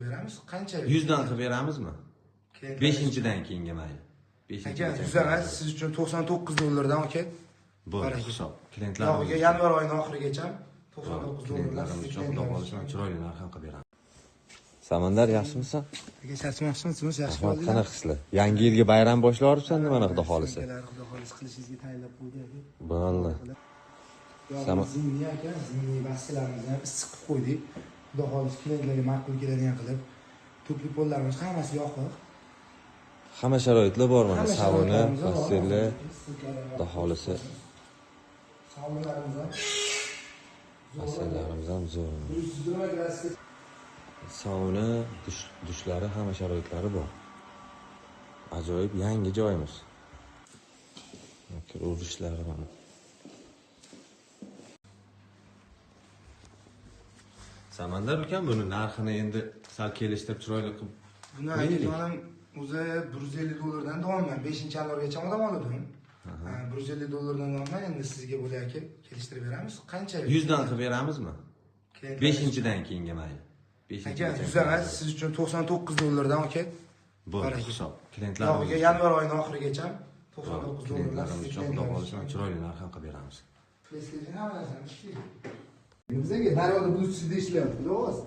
Beramiz. Qancha? 100 dan qilib beramizmi? 5-dan keyinga mayli. Aka, 100 emas, siz uchun 99 dollardan aka. Bo'ldi, hisob. Klientlarimiz yanvar oyining oxirigacha 99 dollardan klientlarimiz uchun xudo xohlasa chiroyli narx ham qilib beramiz. Samandar, yaxshimisan? Aka, charchamayapsizmi? Yaxshi Rahmat, qanaqa hislar? Yangi yilga bayram boshlab yuboribsan nimani xudo xohlasa? Xudo xohlasa qilishingizga tayyorlab qo'ydi aka. Bo'ldi. Zimniy aka, zimniy baskalarimizni ham issiq qilib qo'ydik. Xudo xohlasa klientlarga ma'qul keladigan qilib. Tupli pollarimiz hammasi yoqiq. Hamma sharoitlar bor mana, sauna, basseynlar, xudo xohlasa. Saunalarimiz ham basseynlarimiz ham zo'r. 120 gradusga sauna, dushlari, hamma sharoitlari bor. Ajoyib yangi joyimiz. Urishlari mana. Samandar ukam, buni narxini endi sal kelishtirib chiroyli qilib Buni akajonim o'zi 150 dollardan davomman. 5-yanvargacha odam oldim. 150 dollardan davomman. Endi sizga bo'lak aka kelishtirib beramiz. Qancha? 100 dan qilib beramizmi? 5-dan keyinga mayli. Aka, 100 emas, siz uchun 99 dollardan aka. Bo'ldi, hisob. Klientlarimiz yanvar oyining oxirigacha 99 dollardan klientlarimiz uchun xudo xohlasa chiroyli narx ham qilib beramiz. PlayStation hamma narsani ishlaydi. Bizga daryoda Bluetoothda ishlayapti, xudo xohlasa.